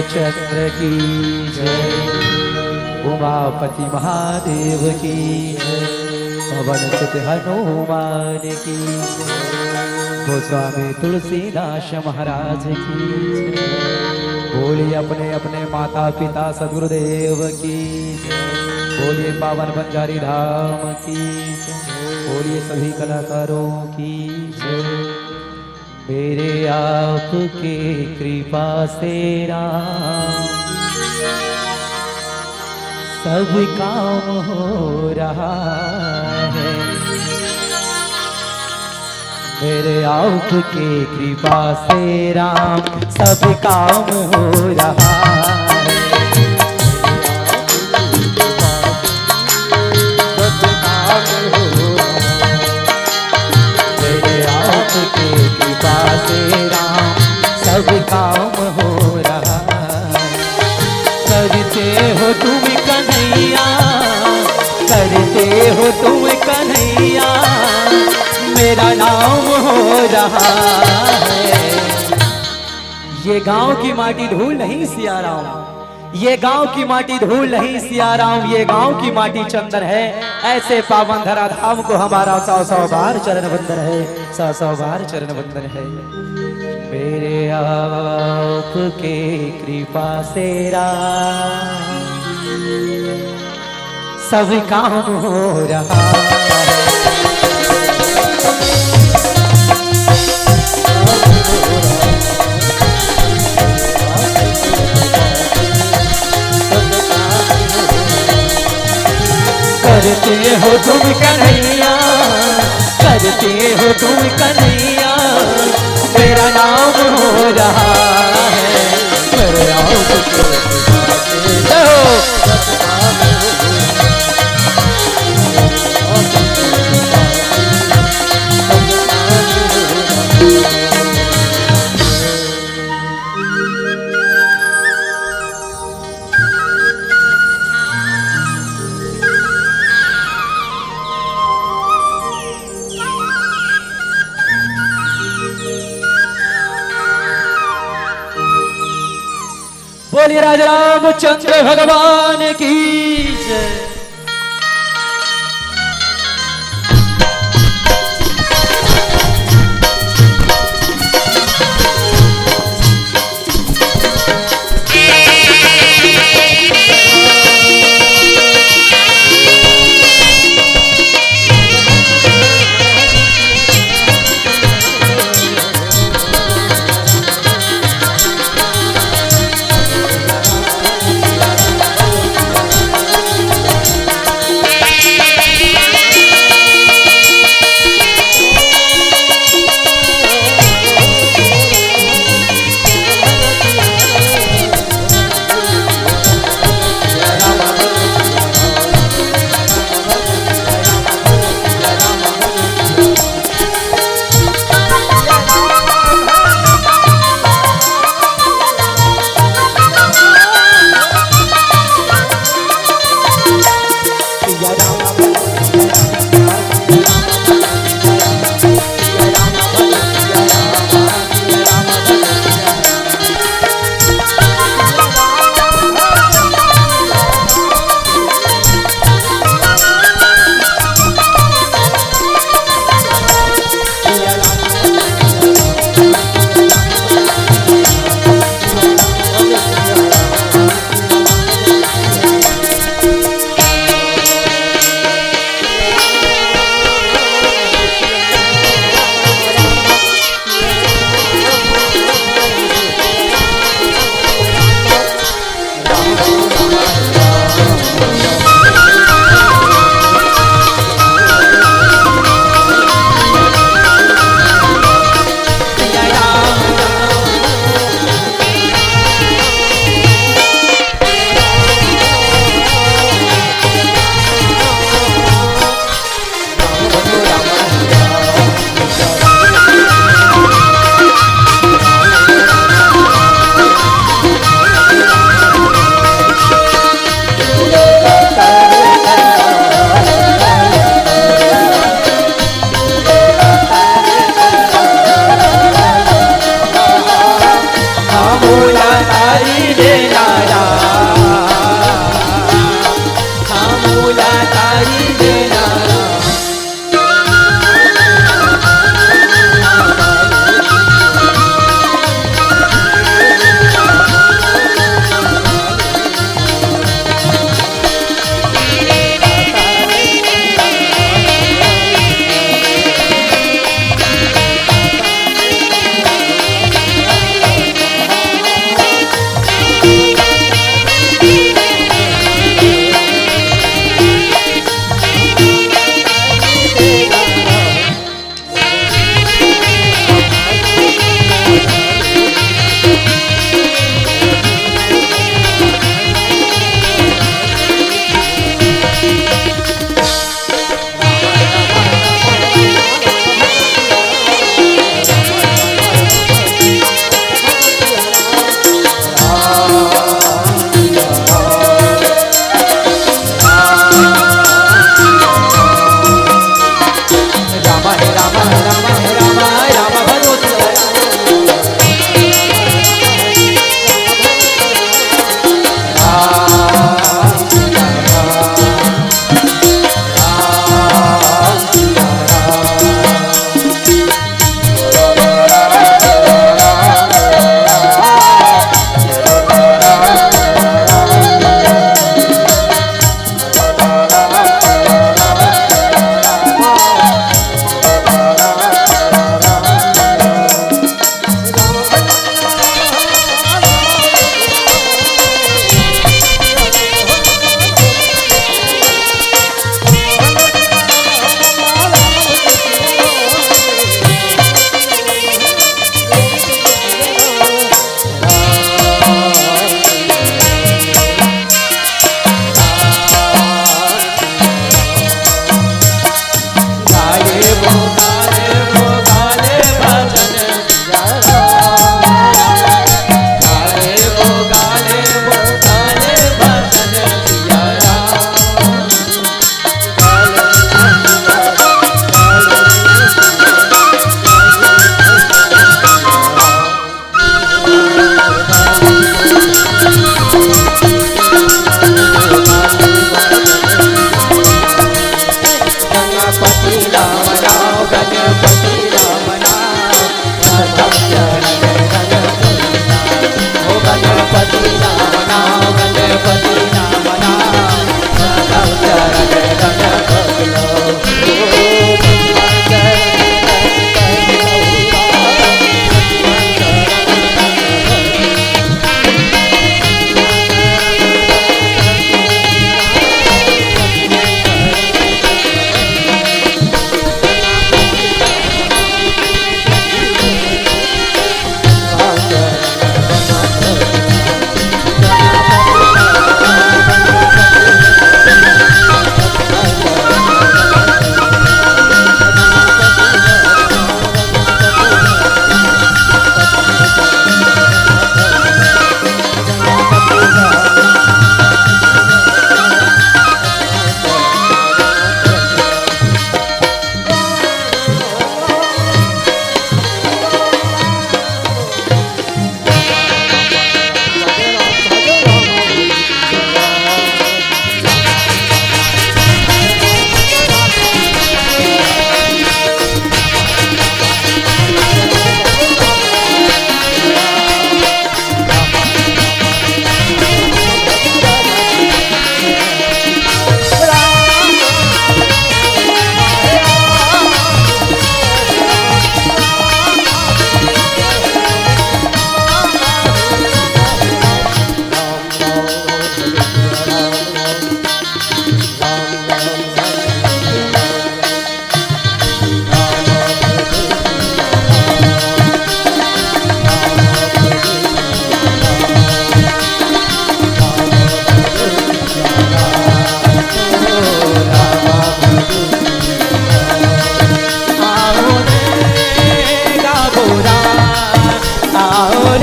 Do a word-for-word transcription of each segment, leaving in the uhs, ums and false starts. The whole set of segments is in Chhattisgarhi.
चंद्र की जय, उमापति महादेव की जय, पवन सुत हनुमान की जय, गोस्वामी तुलसीदास महाराज की जय। बोलिए अपने अपने माता पिता सदगुरुदेव की जय। बोलिए पावन बंजारी धाम की जय। बोलिए सभी कलाकारों की जय। मेरे आपके कृपा से राम सब काम हो रहा है। मेरे आपके कृपा से राम सब काम हो रहा है। मेरे आपके कृपा से राम सब काम हो रहा है। करते हो तुम कन्हैया, करते हो तुम कन्हैया, मेरा नाम हो रहा है। ये गांव की माटी धूल नहीं सिया राम, ये गांव की माटी धूल नहीं सिया राम, ये गांव की माटी चंदन है। ऐसे पावन धरा धाम को हमारा सौ सौ बार चरण वंदन है, सौ सौ बार चरण वंदन है। मेरे आपके कृपा से राम सब काम हो रहा है। करते हो तुम कन्हैया, करते हो तुम कन्हैया, मेरा नाम हो रहा है। मेरे आओ बोलिए राजा रामचंद्र भगवान की जय।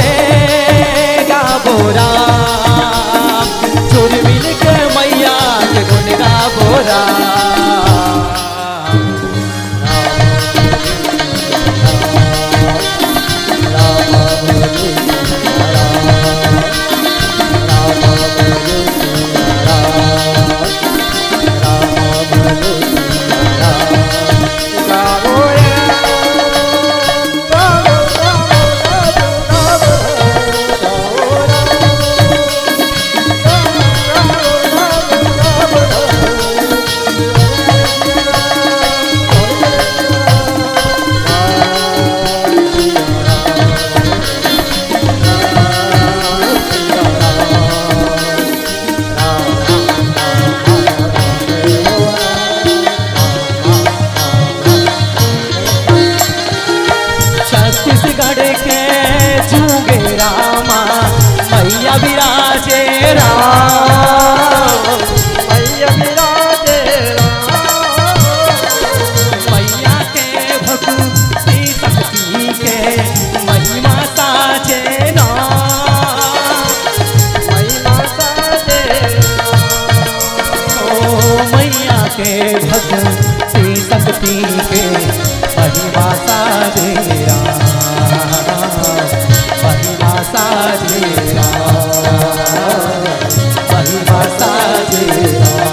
रे गाबो राम, जुर मिल के मैया के गुन गाबो राम। छत्तीसगढ़ के जुगे रामा, मैया विराजे राम। मैया विराजे राम। मैया के भक्ति शक्ति के महिमा साजे राम। महिमा साजे राम। ओ मैया के भक्ति शक्ति के महिमा साजे राम, महिमा साजे राम, महिमा साजे राम,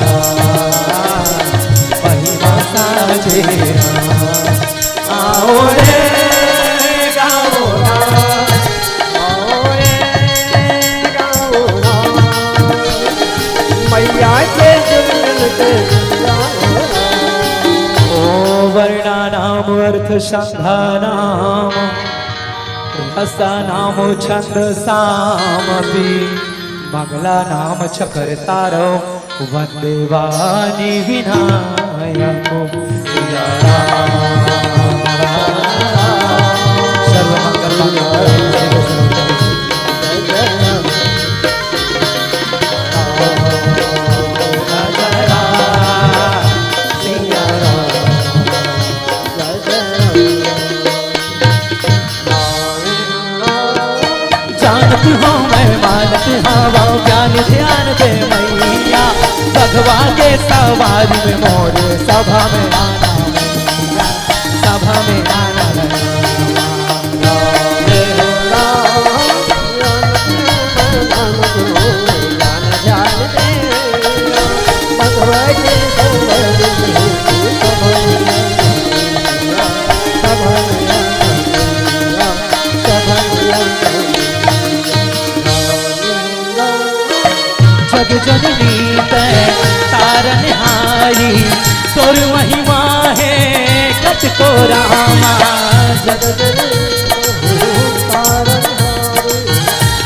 महिमा साजे राम। आओ रे गाओ राम, आओ रे गाओ राम। मैया के जुलमिल के ओ वर्णानाम अर्थ संधानाम रसानाम छंदसामपि मंगलानाम च कर्तारौ वंदे वाणी विनायकौ। सर्वमंगल मांगल्ये शिवे सर्वार्थ जानत हौं मैं मानत हौं, ज्ञान ध्यान दे मैया। बघवा के सवारी में मोरे सभा में आना मैया, सभा में आना मैया। जग जननी तै तारनहारी, तोर महिमा हे कतको रामा। जग जननी तै तारनहारी,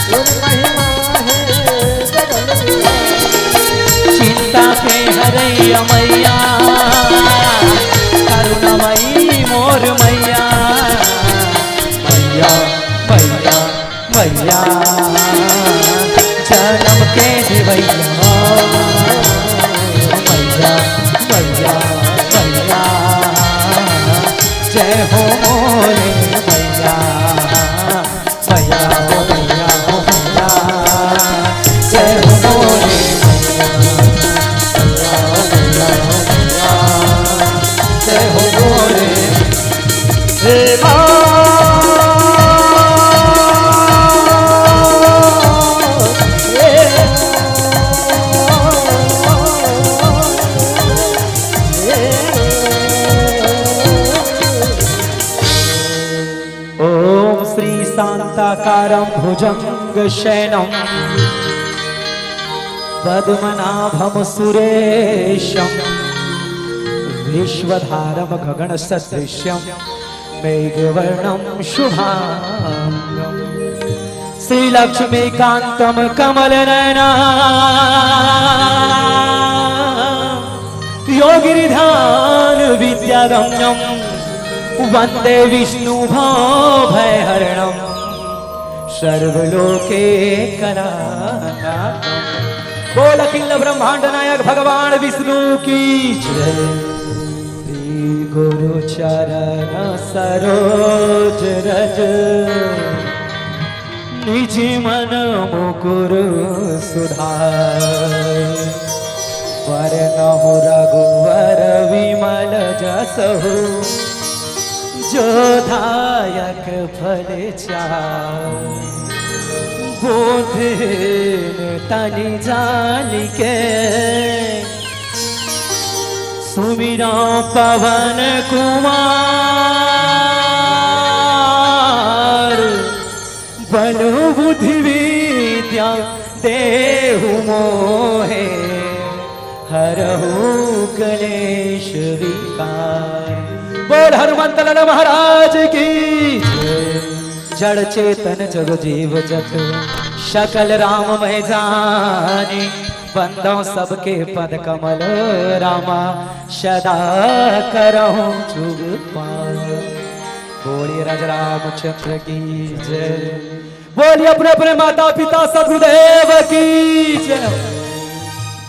तोर महिमा हे जगदम्बा। चिंता के हरैया मैया, करुणामयी मोर मैया। मैया, मैया, मैया, जनम के देवैया। मैया, मैया, मैया, जय हो मोरे मैया। मैया हो, मैया हो, मैया, जय हो मोरे मैया। मैया हो, मैया हो, मैया, जय हो मोरे हे माँ। ॐ श्री शांताकारं भुजंग शयनं पद्मनाभं सुरेशं विश्वधारं गगन सदृश्यं मेघवर्णं शुभांगं। श्री लक्ष्मीकांतं कमल नयना योगिर्ध्यान विद्यागम्यं वंदे विष्णु भय हरणं सर्वलोके कला। बोल अखिल ब्रह्मांड नायक भगवान विष्णु की जय। श्री गुरु चरण सरोज रज निज मन मुकुर सुधार। वरनहु रघुवर विमल जसहु, जो दायक फल चार। बुद्धिहीन तनि जानिके, सुमिरौं पवन कुमार। बल बुद्धि विद्या देहु मोहे, हरहु कलेश विकार। बोल हनुमंत लाल महाराज की जय। जड़ चेतन जग जीव जत, सकल राम मैं जानी। बंदौं सबके पद कमल रामा, सदा करहु जुग पार। बोलिए राजा रामचंद्र की जय। बोलिए अपने अपने माता पिता सदगुरुदेव की जय।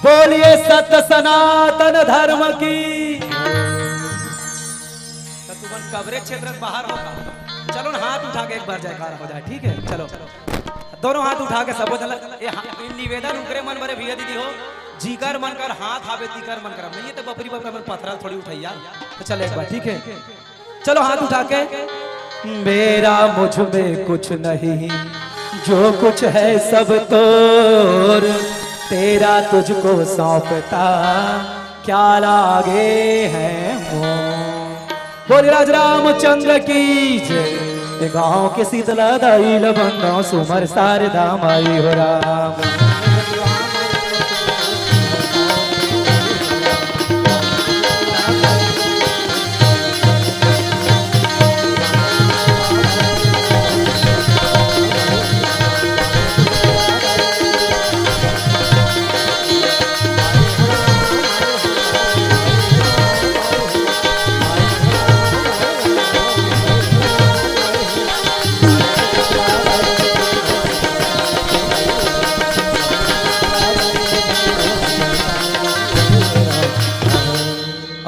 बोलिए सत्य सनातन धर्म की। तो तुमन कवरेज क्षेत्र से बाहर हो का? चलो ना, हाथ उठा के एक बार जयकार हो जाए, ठीक है? चलो, दोनों हाथ उठा के सबो जन ल-, ए हा-, ए निवेदन उकरे मन बरे भैया दीदी हो, जीकर मन कर हाथ हावे तीकर मन कर, नहीं ये तो बपरी बपरी मन पथरा थोड़ी उठाई यार। तो चलो एक बार, ठीक है? चलो हाथ उठा के। मेरा मुझ में कुछ नहीं, जो कुछ है सब तोर, तेरा तुझको सौंपता, क्या लागे है मोर। बोल राज रामचंद्र की जय। ए गाँव के शीतला दाई ल बंदौं, सुमर शारदा माई हो राम।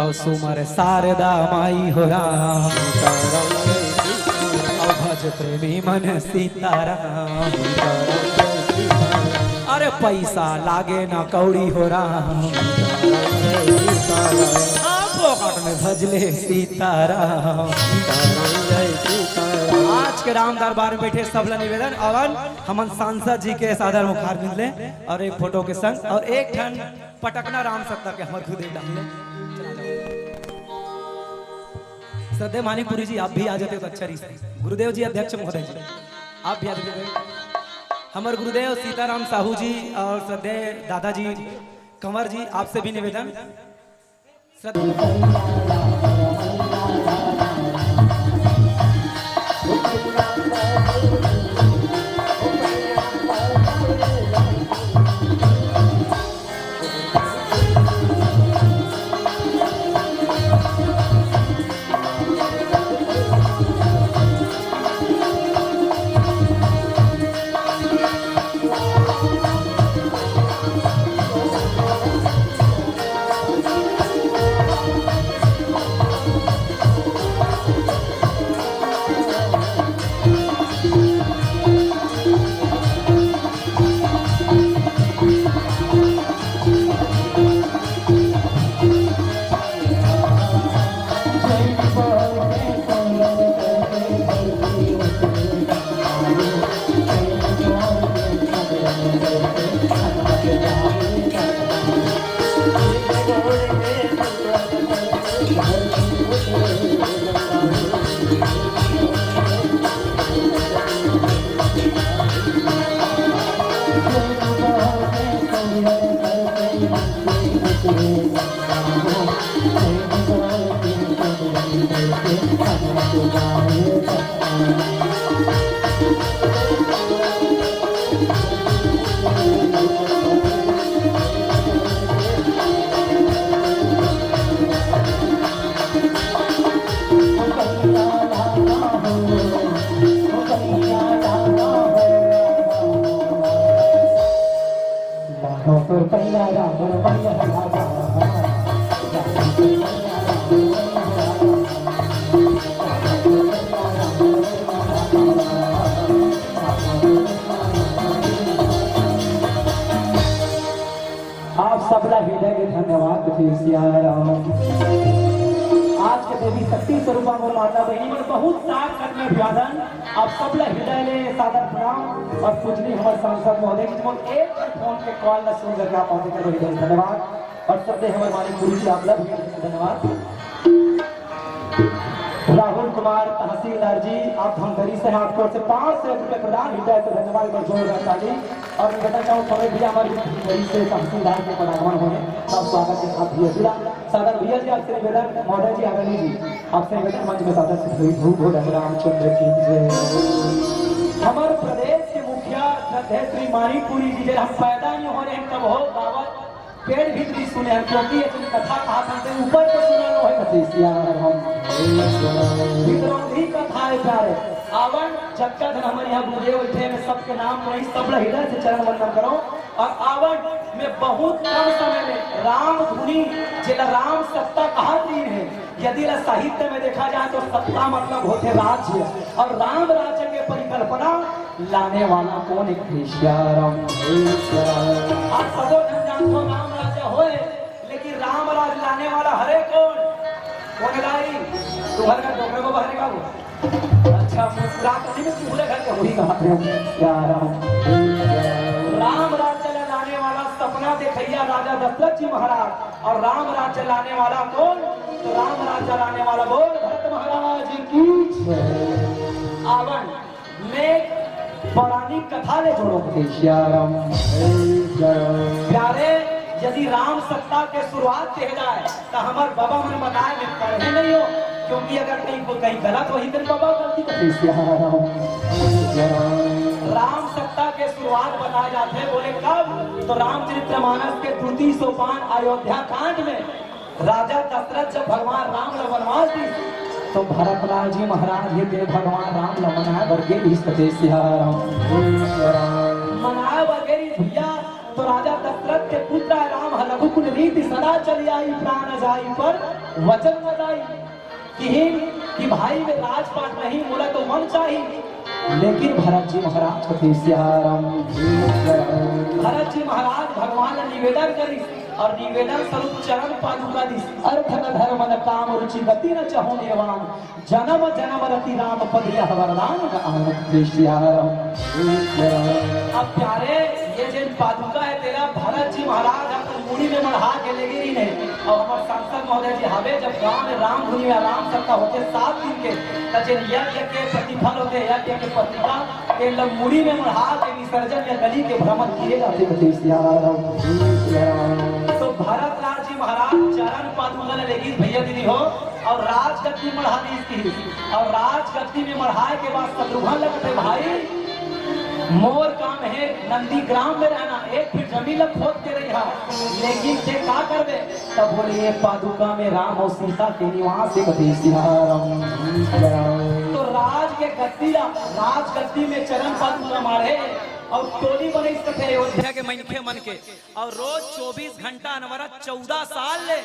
अउ सुमर शारदा माई हो राम। अउ भज प्रेमी मन सीताराम। अरे पैसा लागे ना कौड़ी हो राम। आ फोकट में भजले सीताराम। आज के राम दरबार में बैठे सब ला निवेदन, अवन हमन सांसद जी के सादर मुखार मिल ले और एक फोटो के संग और एक ठन पटकना राम सत्ता के हमर खुदे डाल ले। श्रद्धेय मानिकपुरी जी, आप भी आ जाते तो अच्छा रही। गुरुदेव जी, अध्यक्ष महोदय जी, आप भी आ जाते। हमर गुरुदेव सीताराम साहू जी और श्रद्धेय दादाजी कंवर जी, आपसे भी निवेदन। श्रद्धेय आज के देवी शक्ति स्वरूपा मोर माता बहिनी मन, बहुत साथ साथ में अभिवादन। आप सब ला हृदय ले सादर प्रणाम। और पूजनीय हमर सांसद महोदय जी, मोर एक ठन फोन के कॉल ला सुन करके आप आते कर हृदय से धन्यवाद। और सबले हमर मानिकपुरी जी, आप ला भी धन्यवाद। राहुल कुमार तहसीलदार जी, आप धमतरी से हाथ कोर से पाँच सौ रुपए प्रदान, हृदय से धन्यवाद, एक बार जोरदार ताली। और मैं बताना चाहूँ, पवन भैया हमारे धमतरी से तहसीलदार के पदागमन होने, तब स्वागत के साथ भैया जी, सादर भैया जी, आपसे निवेदन, महोदय जी, आदरणीय जी, आपसे निवेदन, मंच में सादर से भूप भूप रामचंद्र की जय। हमारे प्रदेश के मुखिया श्रद्धेय श्री मानिकपुरी जी, जे हम पैदा नहीं हो रहे हैं, तब हो गावत पेड़ भीतरी सुने हन, क्योंकि ये जो कथा कहा था, ते ऊपर तो सुना लो है, कथे सियाराम। भीतरौंधी कथा है प्यारे। आवन जगत धन हमारे यहाँ गुरुदेव बैठे हैं, सबके नाम नहीं, सब ला हृदय से चरण वंदन करो। और आवन में बहुत कम समय में राम धुनी, जेला राम सत्ता कहा तीन है, यदि ला साहित्य में देखा जाए तो सत्ता मतलब होते राज्य, और राम राज्य के परिकल्पना लाने वाला कौन है? सियाराम। आप सबो झन जानथो राम राजा होए, लेकिन राम राज लाने वाला हरे कौन? कौन लाई? तुम्हारे घर डोकरे को बाहर का वो? अच्छा, मुस्कुरा तो नहीं, लेकिन पूरे घर के वही कहा थे। सियाराम। राम राज्य लाने वाला सपना देखैया राजा दशरथ जी महाराज, और राम राज्य लाने वाला कौन? तो राम राज्य लाने वाला बोल भरत महाराज की जय। आवन में पौराणिक कथा ले जोड़ो के सियाराम। प्यारे, यदि राम सत्ता के शुरुआत कहे जाए, तो हमार बाबा मन बताए, मैं पढ़े नहीं हो, क्योंकि अगर कहीं को कहीं गलत होही, तो बाबा गलती कर सियाराम। राम सत्ता के शुरुआत बताए जाते, बोले कब? तो रामचरित्र मानस के द्वितीय सोपान अयोध्या कांड में राजा दशरथ जब भगवान राम ला वनवास दिस, तो भरतलाल जी महाराज हे ते भगवान राम ला मनाए बर गे रिहिस, कथे सियाराम। मनाए बर गे रिहिस भैया, तो राजा दशरथ के पुत्र राम ह रघुकुल रीति सदा चली आई, प्राण जाई पर वचन न जाई। किहिन कि भाई में राजपाट नहीं, मोला तो वन चाही। लेकिन भरत जी महाराज कथे सियाराम। भरत जी महाराज भगवान ला निवेदन करिस और निवेदन स्वरूप चरण पादुका दिस। अर्थ न धर्म न काम रुचि गति न चाहूं निर्वाण, जन्म जन्म रति राम पद यह वरदान न आन। जय सियाराम। अब प्यारे, ये जेन पादुका है तेला भरत जी महाराज अपन मुड़ी में मढ़ा के लेगे रिहिन हे। और हमारे सांसद महोदय जी हवे, जब गांव में राम धुनी या राम सत्ता होथे सात दिन के, त जेन यज्ञ के प्रतिफल होथे, यज्ञ के पत्रिका, तेला मुड़ी में मढ़ा के विसर्जन या गली के भ्रमण किए जाथे, कथे सियाराम। तो भरतलाल जी महाराज चरण पादुका ला लेगिस भैया दीदी हो, और राजगद्दी मढ़ा दिस किहिस। और राजगद्दी में मढ़ाए के बाद शत्रुघ्न ला कथे, भाई, मोर काम हे नंदीग्राम में रहना, एक फीट जमीन ला खोद के रहिहा, लेकिन ते का करबे? तब बोले, ये पादुका में राम और सीता के निवास है, कथे सियाराम। तो राज के गद्दी ला, राजगद्दी में चरण पादुका माढ़े और टोली बने इस कथे अयोध्या के मनखे मन के, और रोज चौबीस घंटा अनवरत चौदह साल ले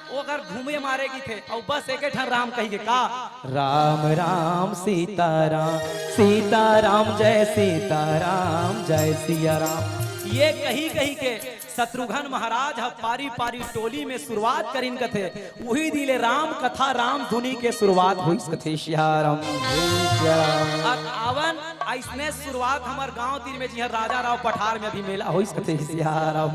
वो अगर घूमे मारे गिथे, और बस एक ठन राम कही के का, राम राम सीता राम, सीता राम जय सीता राम, जय सिया राम। ये कही कही के शत्रुघ्न महाराज ह पारी पारी टोली में शुरुआत करिन कथे, उही दिन ले राम कथा राम धुनी के शुरुआत होइस कथे सियाराम। और आवन अइसने शुरुआत हमर गांव तीर में जिहां राजा राव पठार में अभी मेला होइस कथे सियाराम।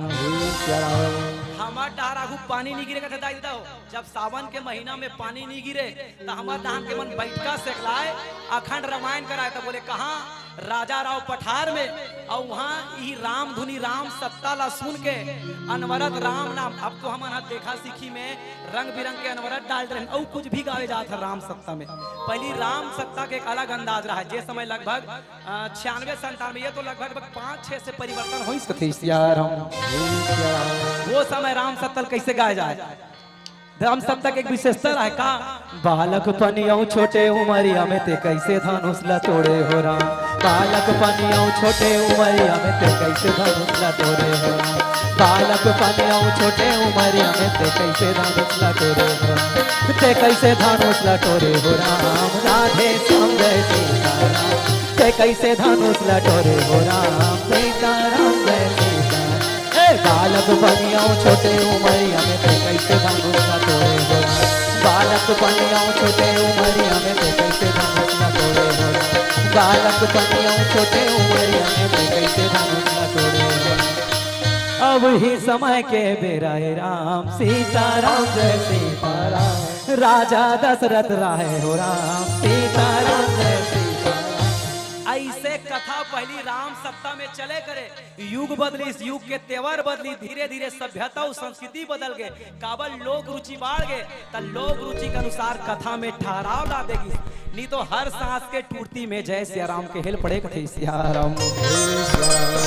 हमर डहर आगू पानी नी गिरे कथे दाई ददा हो। जब सावन के महीना में पानी नी गिरे, त हमर डहर के मन बइठका सेकलाय, अखंड रामायण कराय। त बोले, कहाँ? राजा राव पठार में। अउ उहाँ इही राम धुनी, राम सत्ता ला सुन के अनवरत राम नाम। अब तो हमन ह देखा सीखी में रंग बिरंग के अनवरत डाल रहे, अउ कुछ भी गावे जात हे राम सत्ता में। पहिली राम सत्ता के एक अलग अंदाज रहा, जे समय लगभग, अ, छियानवे संतानवे, ये तो लगभग पाँच छह से परिवर्तन होइस कथे सियाराम। वो समय राम सत्ता ल कइसे गाए जाए? राम सत्ता के एक विशेषता रहे का? बालक पनियौ छोटे उमरिया में ते कैसे धनुष ला तोड़े हो राम। बालक पनियौ छोटे उमरिया में ते कैसे धनुष ला तोड़े हो राम। बालक पनियौ छोटे उमरिया में ते कैसे धनुष ला तोड़े हो राम। ते कैसे धनुष ला तोड़े हो राम। राधे श्याम जय सीताराम। ते कैसे धनुष ला तोड़े हो राम। सीताराम जय सीताराम। ए बालक पनियौ छोटे उमरिया में ते कैसे धनुष न तोड़े हो। बालक पनियौ छोटे उमरिया में ते कैसे धनुष न तोड़े हो। बालक पनियौ छोटे उमरिया में ते कैसे धनुष न तोड़े हो। अब ही समय के बेरा हे राम, सीताराम जय सीताराम, राजा दशरथ राय हो राम, सीताराम जय सीताराम। ऐसे कथा पहली राम सत्ता में चले करे, युग बदलिस, युग के तेवर बदलिस, धीरे धीरे सभ्यता अउ संस्कृति बदल गे। काबर लोक रुचि बाढ़ गे, त लोक रुचि के अनुसार कथा में ठहराव ला दे गिस। नी तो हर सांस के टूटती में जय सिया राम के हेल पड़े कथे सिया राम।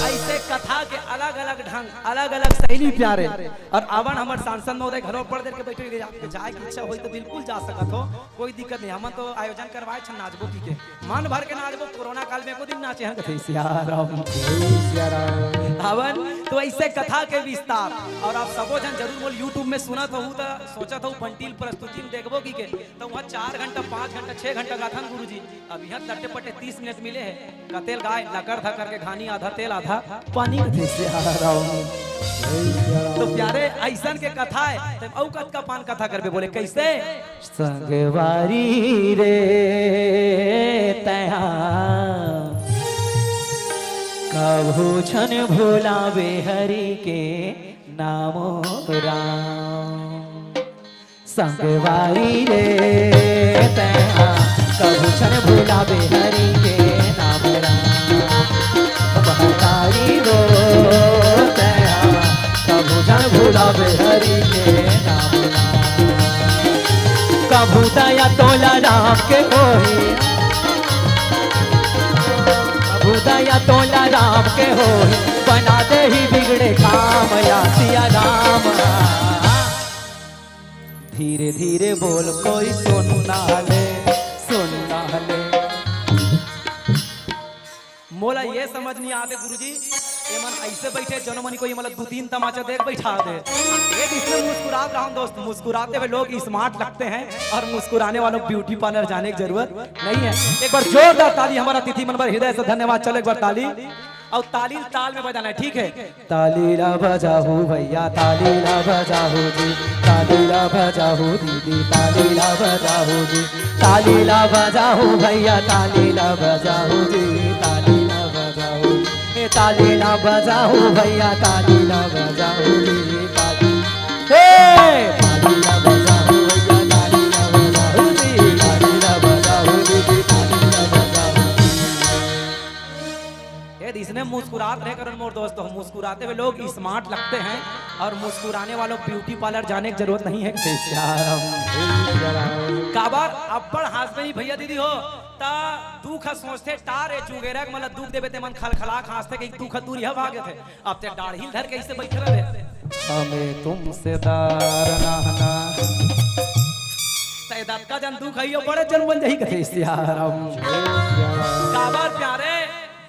ऐसे कथा के अलग-अलग ढंग, अलग-अलग शैली प्यारे। अउ आवन हमर सांसद महोदय घरो पड़ देर के बैठे रहे, आपके जाए के इच्छा होई त बिल्कुल जा सकत हो, कोई दिक्कत नहीं। हमन तो आयोजन करवाए छन नाचबो कहिके, मन भर के नाचबो। कोरोना काल में एको दिन नाचे हन कथे सिया राम। जय सिया राम। हवन तो ऐसे कथा के विस्तार। अउ आप सबो झन जरूर मोला YouTube में सुनत होहू त सोचत होहू बंटी ल प्रस्तुति में देखबो कहिके, त उहाँ चार घंटा, पाँच घंटा, छह घंटा गाथन गुरुजी। अब इहाँ लट्टे पट्टे तीस मिनट मिले हे, कतेल गाय लकर धकर के घानी, आधा तेल आधा पानी कथे सिया राम। जय सिया राम। तो प्यारे ऐसन के कथा हे, त अउ कतका पान कथा करबे बोले कैसे? संगवारी रे तैहा कभू झन भुलावे हरि के नामो राम। संगवारी रे तैहा कभू झन भुलावे हरि के नाम राम। महतारी रो तैहा कभू झन भुलावे हरि के नाम राम। कभू दया तोला राम के होही, कभू दया तोला राम के होही, बना देही बिगड़े काम या सिया राम। धीरे धीरे बोल कोई सुनना ले, सुनना ले। मोला ये समझ नहीं आते गुरुजी, ये मन ऐसे बैठे जनो मनी कोई मतलब दो तीन तमाचा देख बैठा दे। ये इसमें मुस्कुरात रहा हूँ दोस्त, मुस्कुराते हुए लोग स्मार्ट लगते हैं और मुस्कुराने वालों को ब्यूटी पार्लर जाने की जरूरत नहीं है। एक बार जोरदार ताली हमारा अतिथि मन पर हृदय से धन्यवाद। चलो एक बार ताली, और ताली ताल में बजाना है, ठीक है? ताली ला बजाहू भैया, ताली ला बजाहू जी, ताली ला बजाहू दीदी, ताली ला बजाहू जी, ताली ला बजाहू भैया, ताली ला बजाहू जी, ताली ला बजाहू, ए ताली ला बजाहू भैया, ताली ला बजाहू जी, ताली, ए ताली ला बजाहू भैया, ताली ला बजाहू जी, ताली ला बजाहू दीदी, ताली ला बजाहू। ये इसने मुस्कुरात रहे करन मोर दोस्त, मुस्कुराते हुए लोग स्मार्ट लगते हैं और मुस्कुराने वालों ब्यूटी पार्लर जाने की जरूरत नहीं है। जय सिया राम। काबर अब्बड़ हांसबे नहीं भैया दीदी हो, ता दुख सोचथे टारे चुगेरा के मतलब दुख देबे ते मन खलखला के हांसथे कि दुख दूर यह भागे थे। अब ते डाढ़ी धर के इसे बैठे रहे। हमें तुमसे दार नहना। ते दतका जन दुख है, यो बड़े जन बन जाही कथे सिया राम। काबर प्यारे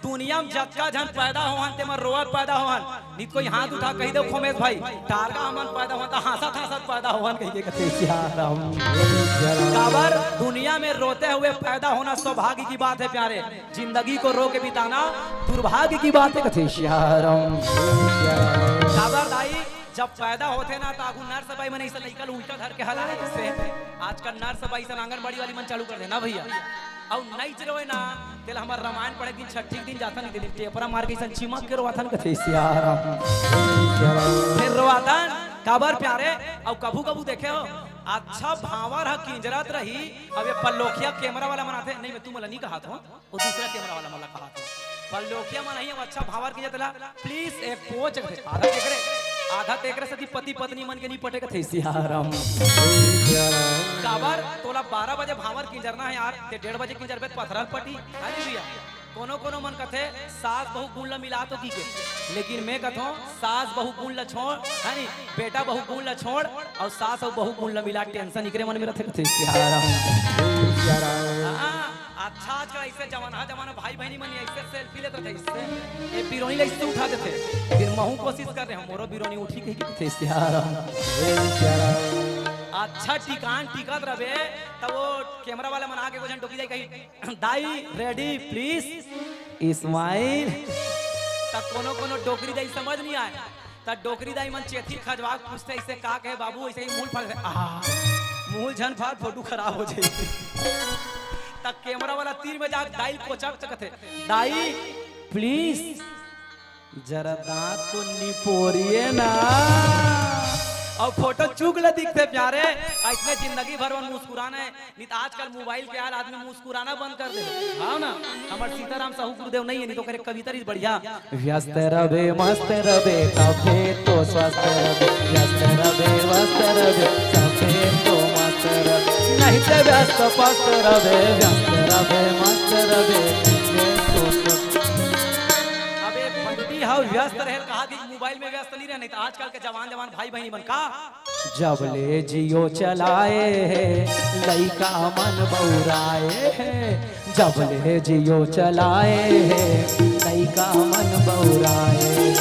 दुनिया में जतका झन पैदा होहन, तेमन रोवत पैदा होहन। नित कोई हाथ उठा कहि दे, "खोमेश भाई, टारगा हमन पैदा होहन, त हांसत हांसत पैदा होहन," कहिके कथे सिया राम। काबर दुनिया में रोते हुए पैदा होना सौभाग्य की बात है प्यारे, जिंदगी को रो के बिताना दुर्भाग्य की बात है, कथे सिया राम। काबर दाई, जब पैदा होथे ना, त आगू नर्स बाई मन ऐसे लइका ल उल्टा धर के हलाए, जैसे आजकल नर्स बाई सन आंगनबाड़ी वाली मन चालू कर देना भैया। अउ नइ रोए ना, तेला हमर रामायण पढ़े दिन छठी के दिन जाथन, दिन टेपरा मार के अइसन चिमक के रोवाथन, कथे सिया राम। फिर रोवाथन, काबर प्यारे, अउ कभू कभू देखे हो, अच्छा भांवर ह किंजरत रही, अब ये पल्लोखिया कैमरा वाला मन आथे, नहीं मैं तुमन ला नहीं कहात हो, वो दूसरा कैमरा वाला मन ला कहात हो। पल्लोखिया मन आही, अब अच्छा भांवर किंजरत ला, प्लीज एक पोच के आधा तेकरे, आधा तेकरे से पति पत्नी मन के नहीं पटे, कथे सिया राम। काबर तोला बारह बजे भांवर किंजरना है यार, ते डेढ़ बजे किंजरबे त पथरा ल पटी। हालेलुया। कोनो कोनो मन कथे सास बहू गुण ल मिला तो की के, लेकिन मैं कथों सास बहू गुण ल छोड़, है नी, बेटा बहू गुण ल छोड़, अउ सास अउ बहू गुण ल मिला, टेंशन इकरे मन में रथे, कथे सिया राम। हाँ, अच्छा, आजकल ऐसे जमाना, जमाना भाई बहनी मन ऐसे सेल्फी लेते थे, इससे ये बिरोनी ले इससे उठा देथे। फिर महू कोशिश कर रहे हैं, मोरो बिरोनी उठी कहिके, कथे सिया राम। अच्छा ठिकान टिकत रहे, तब वो कैमरा वाला मन आके कुछ टोकी जाए कहीं, "दाई, रेडी, प्लीज, स्माइल।" तब कोनो कोनो डोकरी दाई समझ नहीं आए। त डोकरी दाई मन चेथी खजवा के पूछथे, "अइसे का कहे बाबू?" अइसे ही मूल फल, आहा, मूल झन फाड़, फोटो खराब हो जाई। त कैमरा वाला तीर में जाके दाई ल कोचक त कथे, "दाई, please, जरा दांत तो निपोरिए ना।" अउ फोटो चुक ले दिखथे प्यारे। अइसने जिंदगी भर मन मुस्कुराना हे। नहीं तो आजकल मोबाइल के यार आदमी मुस्कुराना बंद कर दे। हाँ ना, हमर सीताराम साहू गुरुदेव नहीं है, नहीं तो करे कविता रही बढ़िया। व्यस्त रबे, मस्त रबे, तबे तो स्वस्थ रबे। व्यस्त रबे, मस्त रबे, तबे तो मस्त रबे। नहीं तो व्यस्त, पस्त रबे, व्यस्त रबे, मस्त रबे, तबे तो स्वस्थ। अबे बंटी, हाँ, व्यस्त रहे, कहा कि मोबाइल में व्यस्त नहीं रहे, नहीं तो आजकल के जवान, जवान भाई बहनी मन का जब ले जियो चलाए हे, लइका मन बउराए हे। जब ले जियो चलाए हे, लइका मन बउराए हे।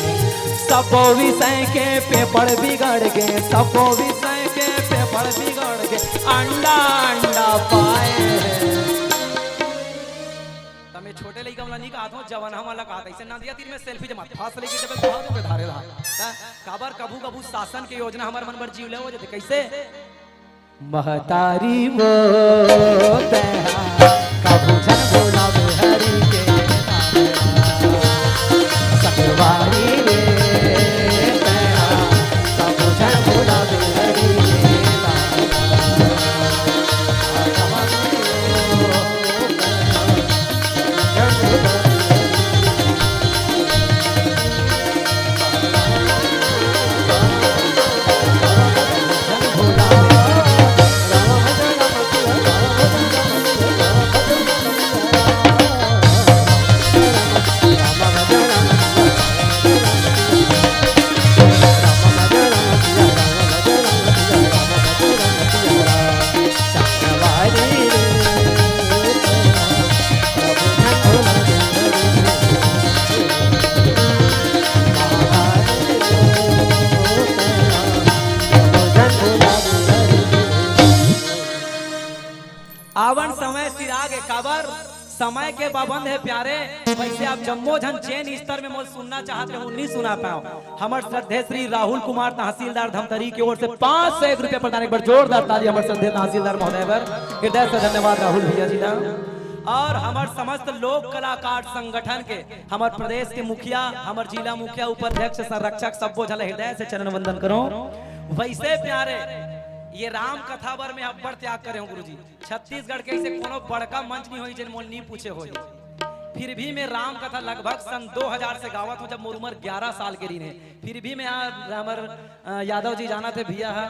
सबो विषय के पेपर बिगड़ गे, सबो विषय के पेपर बिगड़ गे, अंडा अंडा पाए हे। त मैं छोटे लइका मन ला नहीं कहत हूँ, जवान हमन ला कहत हूँ। अइसे नदिया तीर में सेल्फी जमा, फांस लेके जब बहुत पे धारे ला। त काबर कभू कभू शासन के योजना हमर मन बर जीव ले हो जाथे। कइसे? महतारी मोर तेहा, कभू झन भुलावे हरि के नाम। सतवारी रे तेहा, कभू झन भुलावे हरि के नाम। आवन समय सिरागे काबर समय के पाबंद हे प्यारे। वइसे आप जम्मो झन जेन स्तर में मोला सुनना चाहत रहे, नहीं सुना पाओ। हमर श्रद्धेय श्री राहुल कुमार तहसीलदार धमतरी के ओर से पाँच सौ एक रुपया प्रदान। एक बार जोरदार ताली हमर श्रद्धेय तहसीलदार महोदय बर। हृदय से धन्यवाद राहुल भैया जी ला। अउ हमर समस्त लोक कलाकार संगठन के, हमर प्रदेश के मुखिया, हमर जिला मुखिया, उपाध्यक्ष, संरक्षक, सब्बो झन ला हृदय से चरण वंदन करो। वइसे प्यारे, ये राम कथा बर मैं अब्बड़ त्याग करे हूँ गुरुजी। छत्तीसगढ़ के अइसे कोनो बड़का मंच नहीं होही जेन मोला नहीं पूछे होही। फिर भी मैं राम कथा लगभग सन दो हज़ार से गावत हूँ, जब मोर उमर ग्यारह साल के रहिन हे। फिर भी मैं आज हमर, अ, यादव जी जानथे भैया हा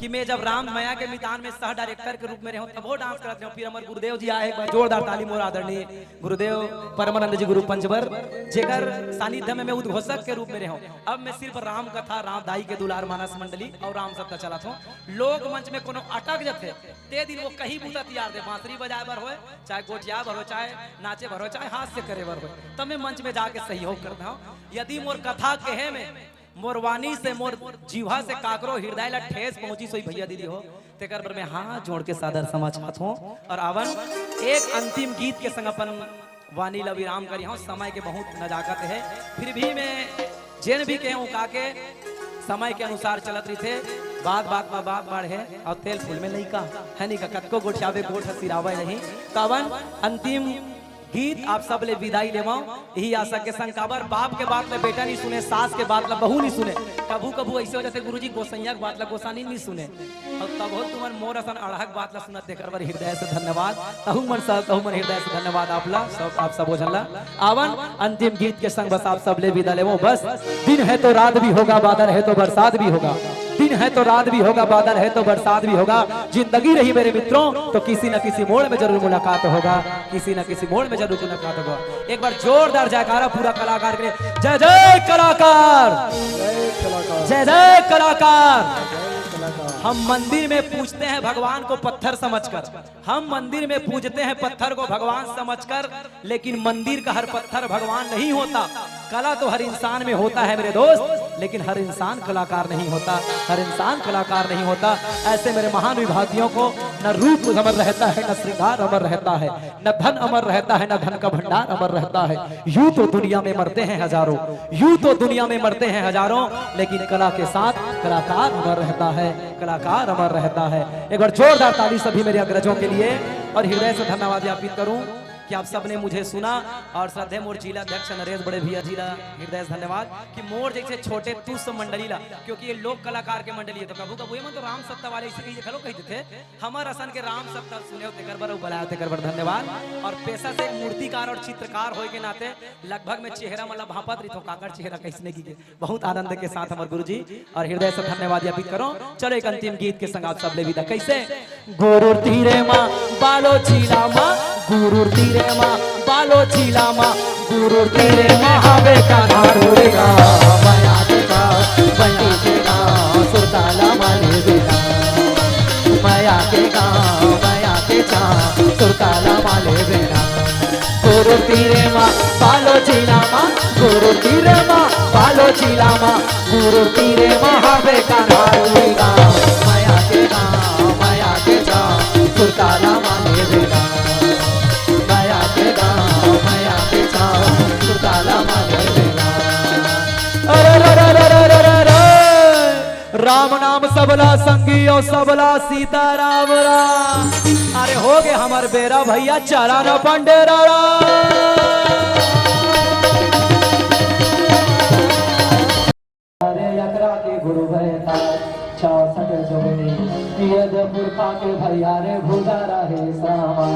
कि मैं जब राम मया के मितान में सह डायरेक्टर के रूप में रहेंव, तभो डांस करत रहेंव। फिर हमर गुरुदेव जी आए, एक बार जोरदार ताली मोर आदरणीय गुरुदेव परमानंद जी गुरु पंच बर, जेकर सानिध्य में मैं उद्घोषक के रूप में रहेंव। अब मैं सिर्फ राम कथा, राम दाई के दुलार मानस मंडली अउ राम सत्ता चलाथों। लोक मंच में कोनो अटक जथे, ते दिन वो कहीं बूता तियार दे, बांसुरी बजाए बर होय, चाहे गोठियाए बर होय, चाहे नाचे बर होय, चाहे हास्य करे बर होय, त मैं मंच में जाके सहयोग करत हंव। यदि मोर कथा कहे में, मोर वाणी से, मोर जीवा से काकरो हृदय ला ठेस पहुंचिस होही भैया दीदी हो, तेकर बर मैं हाथ जोड़ के सादर क्षमा चाहत हंव। अउ आवन एक अंतिम गीत के संग अपन वाणी ला विराम करिहंव। समय के बहुत नजाकत हे, फिर भी मैं जेन भी कहे हूँ काके समय के अनुसार चलत रहिथे। बात बात में बात बाढ़े अउ तेल फूल में लइका, हे नहीं का? कतको गोठियाबे गोठ ह सिरावय नहीं। त आवन अंतिम गीत आप सब ले विदाई लेवंव, यही आशा के संग। काबर बाप के बात ला बेटा नहीं सुने, सास के बात ला बहू नहीं सुने। कभू कभू अइसे हो जाथे गुरुजी, गोसइया के बात ला गोसानी नहीं सुने। अउ तभो तुमन मोर असन अड़हक बात ला सुनत, तेकर बर हृदय से धन्यवाद। तहू मन स-, तहू मन हृदय से धन्यवाद आप ला, सब, आप सबो झन ला। आवन अंतिम गीत के संग बस आप सब ले विदा लेवो। बस, दिन है तो रात भी होगा, बादल है तो बरसात भी होगा। दिन है तो रात भी होगा, बादल है तो बरसात भी होगा। जिंदगी रही मेरे मित्रों, तो किसी न किसी मोड़ में जरूर मुलाकात होगा, किसी न किसी मोड़ में जरूर मुलाकात होगा। एक बार जोरदार जयकारा पूरा कलाकार के लिए। जय जय कलाकार, जय कलाकार। जय जय कलाकार। हम मंदिर में पूजते हैं भगवान को पत्थर समझकर, हम मंदिर में पूजते हैं पत्थर को भगवान समझकर, लेकिन मंदिर का हर पत्थर भगवान नहीं होता। कला तो हर इंसान में होता है मेरे दोस्त, लेकिन हर इंसान कलाकार नहीं होता, हर इंसान कलाकार नहीं होता। ऐसे मेरे महान विभागियों को न रूप अमर रहता है, न श्रृंगार अमर रहता है, न धन अमर रहता है, न धन का भंडार अमर रहता है। यूं तो दुनिया में मरते हैं हजारों, यूं तो दुनिया में मरते हैं हजारों, लेकिन कला के साथ कलाकार अमर रहता है, कलाकार अमर रहता है। एक बार जोरदार ताली सभी मेरे अग्रजों के लिए और हृदय से धन्यवाद ज्ञापित करूं कि आप सबने मुझे सुना। और श्रद्धेय मोर जिला अध्यक्ष नरेश बड़े भैया जी ला हृदय से धन्यवाद कि मोर जैसे छोटे तुच्छ मंडली ला, क्योंकि ये लोक कलाकार के मंडली है, तो कभू कभू ये मन तो राम सत्ता वाले इसे कही घलो कही देथे, हमर असन के राम सत्ता सुने हो तेकर बर अउ बुलाए हो तेकर बर धन्यवाद। और पेशा से एक मूर्तिकार और चित्रकार होए के नाते लगभग मैं चेहरा मन ला भांपत रहिथों, काकर चेहरा कइसने की के। बहुत आनंद के साथ हमर गुरुजी और हृदय से धन्यवाद ज्ञापित करो। चलो एक अंतिम गीत के संग आप सब ले विदा। कैसे? गुरुर तीरे मा बालो चीला मा, गुरुर तीरे मा बालो चीला मा, गुरुर तीरे मा हावे का धारू रे गा, मया के गा, मया के गा, सुरताला माले बेटा। मया के गा, मया के चा, सुरताला माले बेटा। गुरुर तीरे मा बालो चीला मा, गुरुर तीरे मा बालो चीला मा, गुरुर तीरे मा हावे का धारू रे गा, मया के गा, मया के चा, सुरताला माले बेटा। मया के गा, मया के चा, सुरताला माले बेटा। अरे रे रे रे रे रे रे रे। राम नाम सबला संगी और सबला सीताराम राम। अरे हो गे हमर बेरा भैया, चला न पंडेरा राम। अरे एकरा के गुरु भरे तार, चौसठ जोगनी, ये दे पुरखा के भैया रे भुजा रहे सामा,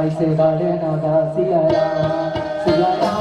ऐसे गाड़े ना गा सिया राम, सिया राम।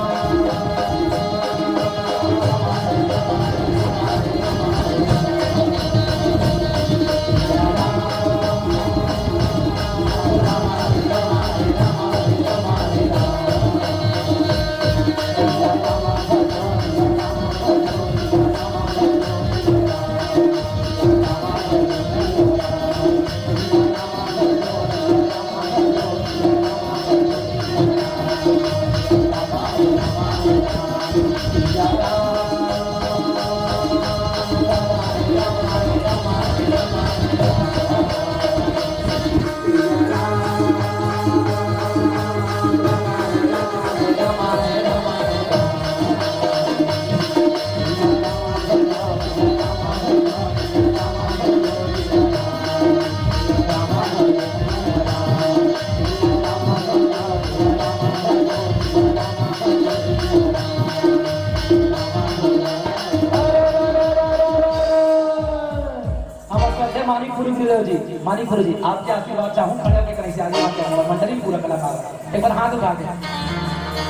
हमर श्रद्धेय मानिकपुरी गुरुदेव जी, मानिकपुरी जी, आपके आशीर्वाद चाहूँ, खड़े होके कहीं से आगे बात करना, मंडली पूरा कलाकार, एक बार हाथ उठा के।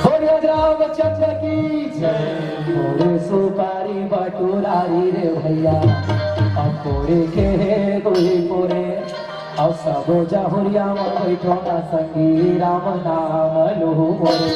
बोलिए रामचंद्र की जय। मोरे सुपारी बटुरारी रे भैया, अब तोरे के हे दुई पोरे, अब सबो जहुरिया में बैठो ना संगी, राम नाम लूहू मोरे।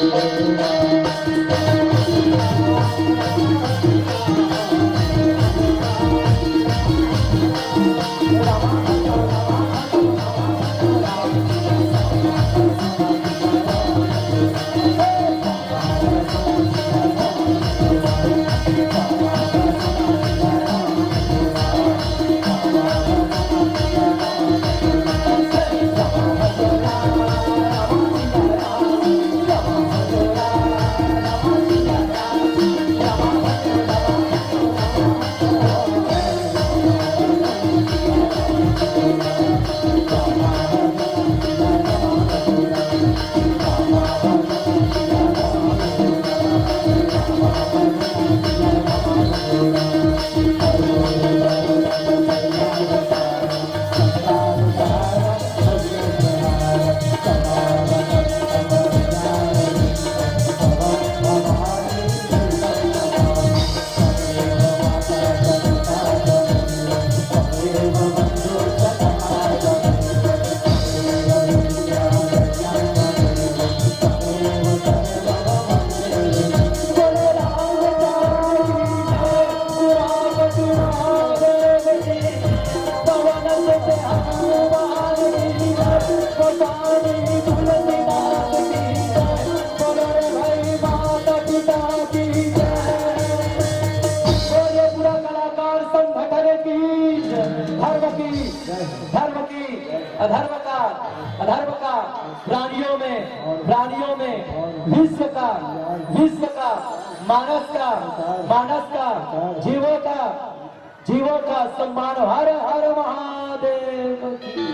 धर्म का, अधर्म का, प्राणियों में, प्राणियों में, विश्व का, विश्व का, मानस का, मानस का, जीवों का, जीवों का सम्मान। हर हर महादेव की।